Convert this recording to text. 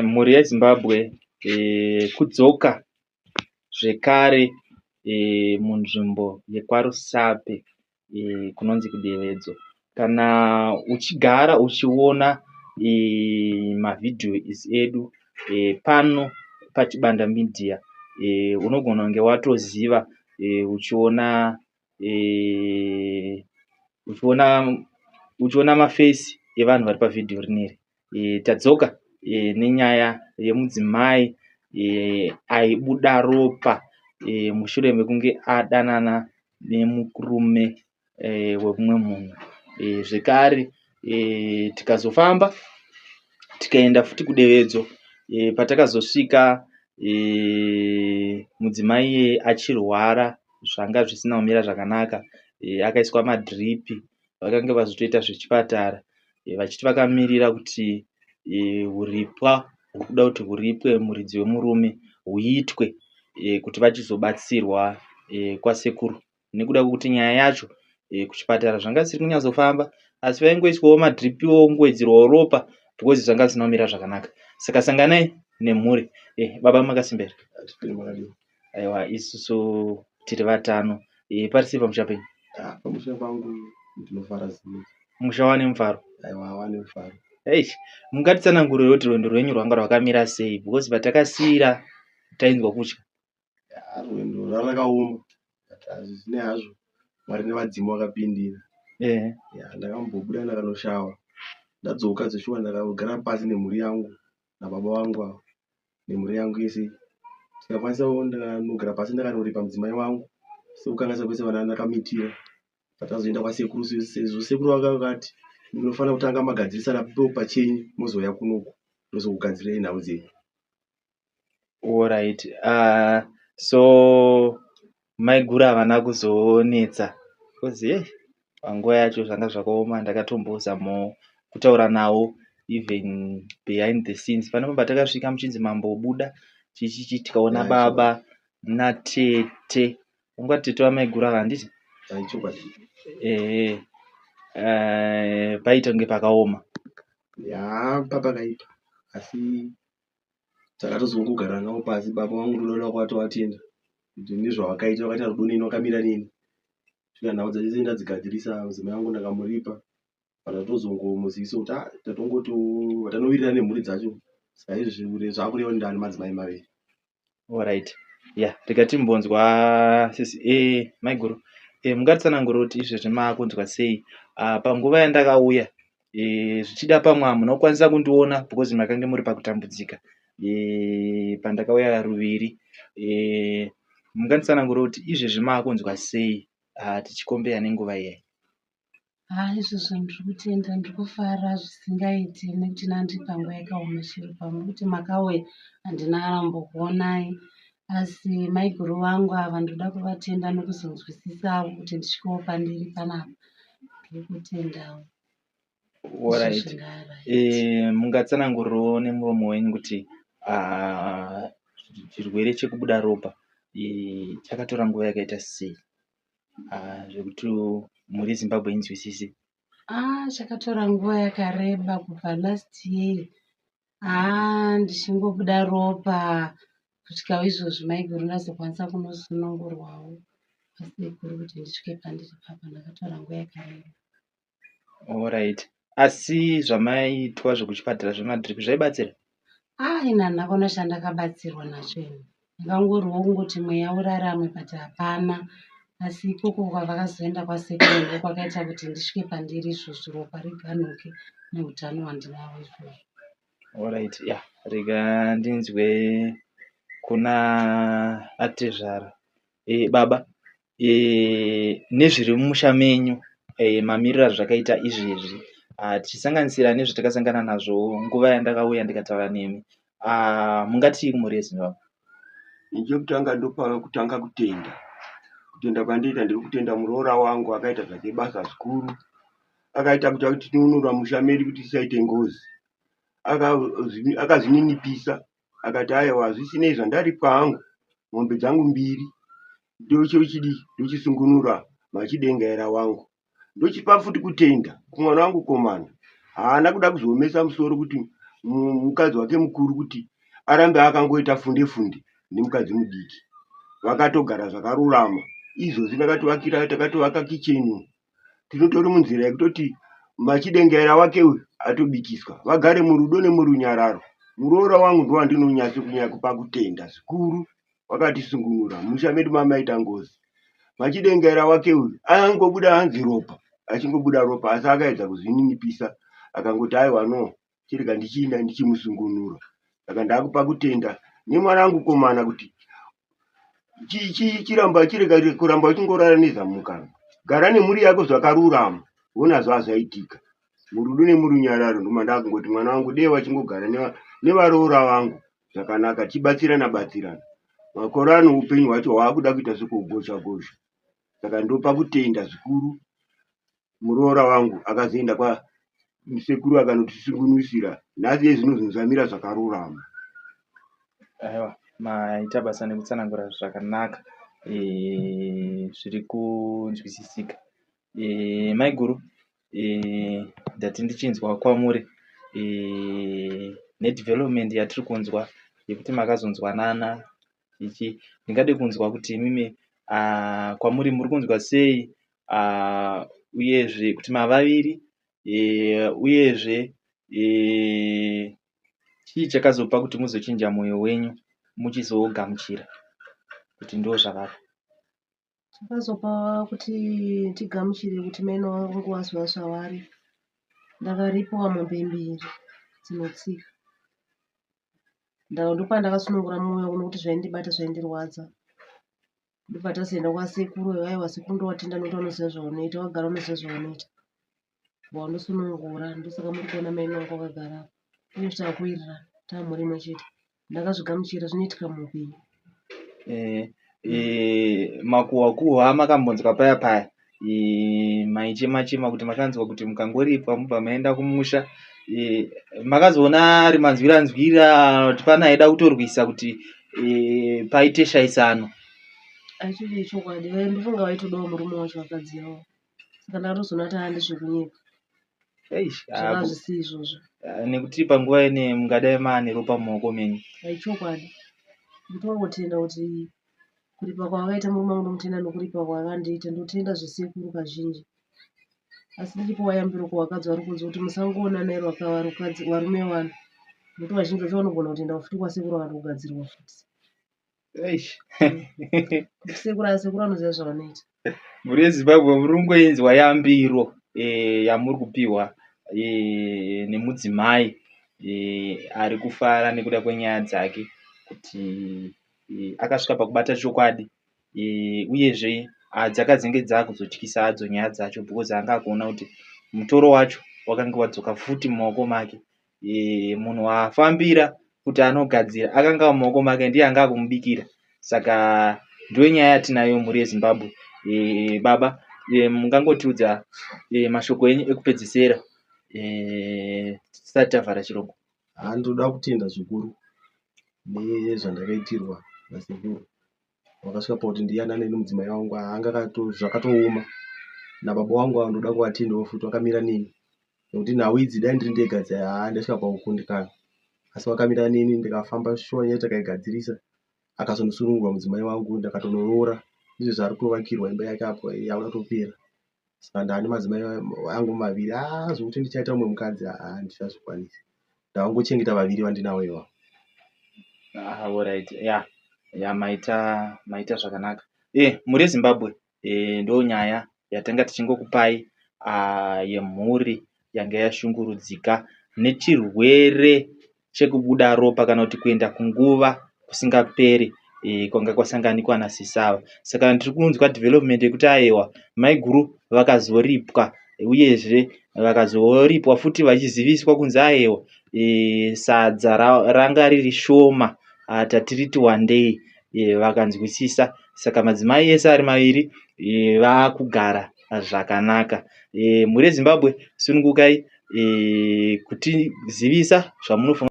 Mhuri yeZimbabwe kudzoka zvekare munzvimbo yekwaRusape kunonzi kuDeredzo. Kana uchigara uchiona mavhidhiyo edu pano paChibanda Media unogona kunge watoziva uchiona mafesi evanhu vari pavhidhiyo rineri. Tadzoka nenyaya yemudzimai aibuda ropa mushure mekunge adanana nemurume wemumwe munhu. Zvekare tikazofamba tikaenda futi kuDeredzo patakazosvika mudzimai iyeye achirwara zvanga zvisina kumira zvakanaka akaiswa madhiripi vakange vazotoita zvechipatara vachiti vakamirira kuti huripwa hurikuda kuti huripwe muridzi wemurume huitwe kuti vachizobatsirwa kwasekuru nekuda kwekuti nyaya yacho kuchipatara zvanga zvisiri kunyatsofamba asi vaingoiswawo madhiripiwo kungowedzerwawo ropa because zvanga zvisina kumira zvakanaka. Saka sanganai nemhuri. Baba makasimba here? Aiwa isusu tiri vatano. Pari sei pamusha penyu? Pamusha pangu ndinofara zii. Musha wane mufaro? Aiwa wane mufaro. Eish, mungatitsanangurire kuti rwendo rwenyu rwanga rwakamira sei because patakasiira tainzwa kutya. Rwendo rwakaoma but hazvisinei hazvo Mwari nevadzimu vakapindira. Ndakambobuda ndakanoshawa ndadzoka zveshuwa ndakagara pasi nemhuri yangu nababa vangu ava nemhuri yangu yese tikakwanisa ndakanogara pasi ndakanoripa mudzimai wangu sekukanganisa kwese vana ndakamitira patazoenda kwasekuru sezvo sekuru vanga vakati munofanira kutanga magadzirisana pachenyu mozouya kunoku ndozokugadzirirai nhau dzenyu. Alright. So maiguru havana kuzonetsa because hey, panguva yacho zvanga zvakaoma ndakatombozamawo kutaura navo even behind the scenes. Pane patakasvika muchinzi mambobuda chichichi tikaona baba natete. Ungati tete vamaiguru ava handiti? Chokwadi. Ehe. Paita kunge pakaoma. Ya, papakaipa asi takatozongogara navo pasi. Baba vangu ndoda kuvatenda kuti nezvavakaita, vakaita rudo neni, vakamira neni svika nhau dzacho dzese ndadzigadzirisa. Mudzimai wangu ndakamuripa patatozongomuzivisa kuti ah, tatongoti tanowirirana nemhuri dzacho saka izvezvi zvakureva kuti ndane madzimai maviri. Alright. Yeah, rega timbonzwa sisi maiguru. Mungatitsanangurire kuti izvezvi maakunzwa sei? Panguva yandakauya zvichida pamwe hamuna kukwanisa kundiona because makange muri pakutambudzika. Pandakauya ruviri. Munganditsanangurire kuti izvezvi maakunzwa sei tichikombeya nenguva iyayi? Ha, izvozvo ndiri kutenda, ndiri kufara zvisingaiti nekuti ndandiri panguva yakaoma chero pamukuti makauya handina kumbokuonai. Asi maiguru vangu ava ndoda kuvatenda nekuzonzwisisawo kuti ndisvikewo pandiri panapa. Ndiri kutendawo. Alright. Mungatsanangurirewo nemuromo wenyu kuti chirwere chekubuda ropa chakatora nguva yakaita sei zvekuti mhuri yeZimbabwe inzwisise? Chakatora nguva yakareba kubva last year. Ndichingobuda ropa kusvika izvozvi maiguru ndazokwanisa kunosunungurwawo kwasekuru kuti ndisvike pandiri papa ndakatora nguva yakareba. Alright. Asi zvamaitwa zvekuchipatara zvemadhiripi zvaibatsira? Ini handina kuona chandakabatsirwa nacho ini. Ndakangoriwo kungoti mweya urarame but hapana. Asi ikoko kwavakazoenda kwasekuru ndokwakaita kuti ndisvike pandiri izvozvi ropa riganuke neutano hwandinahwo izvozvi. Alright, yeah. Rega ndinzwe kuna atezvara. Baba, nezviri mumusha menyu mamiriro azvakaita izvezvi tichisanganisira nezvatakasangana nazvo nguva yandakauya ndikataura nemi, mungatii kumhuri yeZimbabwe? Chekutanga ndopa kutanga kutenda. Kutenda kwandiita ndiri kutenda muroora wangu akaita zvake basa zvikuru. Akaita kuti tinunura musha medu kuti tisaite ngozi. Akazvininipisa akati aiwa zvisinei zvandaripwa hangu mombe dzangu mbiri ndochochidi ndochisungunura machidengaira wangu. Ndochipa futi kutenda kumwana wangu komana. Haana kuda kuzoomesa musoro kuti mukadzi wake mukuru kuti arambe akangoita funde funde nemukadzi mudiki. Vakatogara zvakarurama. Izvozvi ndakatovakira takatovaka kicheni tinotori munzira yekutoti machidengaira wake uyu atobikiswa vagare murudo nemurunyararo. Muroora wangu ndowandinonyatso kunyanya kupa kutenda zvikuru wakatisungunura musha medu mamaita ngozi. Machidengaira wake uyu angobuda hanzi ropa achingobuda ropa asi akaedza kuzvininipisa akangoti aiwa no chirega ndichiinda ndichimusungunura saka ndakupa kutenda nemwana wangu komana kuti chiramba chirega kuramba uchingorara nezamukanwa gara nemhuri yako zvakarurama wona zvazvaitika murudo nemurunyararo ndoma ndakungoti mwana wangu dei wachingogara nevaroora vangu zvakanaka tichibatsirana batsirana makore ano upenyu hwacho hwaakuda kuita sekugocha gocha saka ndopa kutenda zvikuru muroora wangu akazoenda kwasekuru akanotisungunusira nhasi ezvino zvinhu zvamira zvakarurama. Aiwa, maita basa nekutsanangura zvakanaka zviri kunzwisisika. Maiguru, ndati ndichinzwa kwamuri nedevelopment yatiri kunzwa yekuti makazonzwanana ichi ndingade kunzwa kuti imimi kwamuri muri kunzwa sei uyezve kuti mavaviri uyezve chii chakazopa kuti muzochinja moyo wenyu muchizogamuchira kuti ndozvavari? Chakazopa kuti tigamuchire kuti mai vangu vazova zvavari, ndakaripiwa mombe mbiri dzinotsika. Ndopandakasunungura mwoyo wangu nekuti zvaindibata zvaindirwadza. Ndobva tazoenda kwasekuru aiwa sekuru ndovatenda nekuti vanoziva zvavanoita vagara vanoziva zvavanoita. Vandisunungura ndosaka muri kuona mai vangu vakagara apa. Uye takuwirirana taamhuri imwe chete. Ndakazvigamuchira zvinoitika muupenyu. Makuhwa kuhwa amakambonzwa paya paya maichema chema kuti makanzwa kuti mukangoripwa mobva maenda kumusha makazoona ari manzwira nzwira kuti pane aida kutorwisa kuti paite shaisano? Achiri chokwadi ndofunga vaitodawo murume wacho vakadzi avo. Saka ndakatozoona kuti aa ndezvekunyepa. Eish, Zvanga zvisi izvozvo. Nekuti panguva ine mungadai maane ropa mumaoko menyu. Ichokwadi. Ndinongotenda kuti kuripa kwavakaita murume wangu ndomutenda nokuripa kwaakandiita. Ndotenda zvesekuru kazhinji. Asi ndiripowo yambiro kuvakadzi vari kunze kuti musangoonana iro varume vanhu. Nekuti vazhinji vacho vanogona kutoenda futi kwasekuru vakatogadzirwa futi. Eish. Sekuru asekuru anoziva zvavanoita. Mhuri yeZimbabwe muri kungoinzwa yambiro yamuri kupiwa nemudzimai ari kufara nekuda kwenyaya dzake kuti akasvika pakubata chokwadi uyezve dzakazenge dzakuzotyisa hadzo nyaya dzacho because anga akuona kuti mutoro wacho wakange wadzoka futi mumaoko make. Munhu waafambira kuti anogadzira akanga ava mumaoko make ndiye anga akumubikira saka ndiyo nyaya yatinayo mhuri yeZimbabwe. Baba mungangotiudza mashoko enyu ekupedzesera tisati tavhara chirongwa? Haa ndinoda kutenda zvikuru nezvandakaitirwa nasekuru. Vakasvika pakuti ndiyanane nemudzimai wangu anga zvakatooma. Nababa vangu ava ndoda kuvatendawo futi vakamira neni. Nekuti nhau idzi dai ndiri ndega haa ndaisvika pakukundikana. Asi vakamira neni ndikafamba shuwa nyaya takaigadzirisa. Akazondisunungura mudzimai wangu ndakatonoroora. Izvezvi ari kutovakirwa imba yake apo yakuda kutopera. Saka ndane madzimai angu maviri. Haa zvekuti ndichaita mumwe mukadzi haa handichazvikwanisi. Ndakungochengeta vaviri vandinavo ivavo. Ah, alright. Yeah. Yeah, maita maita zvakanaka. Mhuri yeZimbabwe ndo nyaya yatanga tichingokupai yemhuri yanga yashungurudzika nechirwere chekubuda ropa kana kuti kuenda kunguva kusingaperi kwanga kwasanganikwa nasisi ava. Saka ndiri kunzwa development yekuti aiwa maiguru vakazoripwa uyezve vakazoripwa futi vachiziviswa kunzi aiwa sadza ranga riri shoma tatiriti wandei vakanzwisisa. Saka madzimai ese ari maviri vaakugara zvakanaka. Mhuri yeZimbabwe sunungukai kutizivisa zvamunofunga.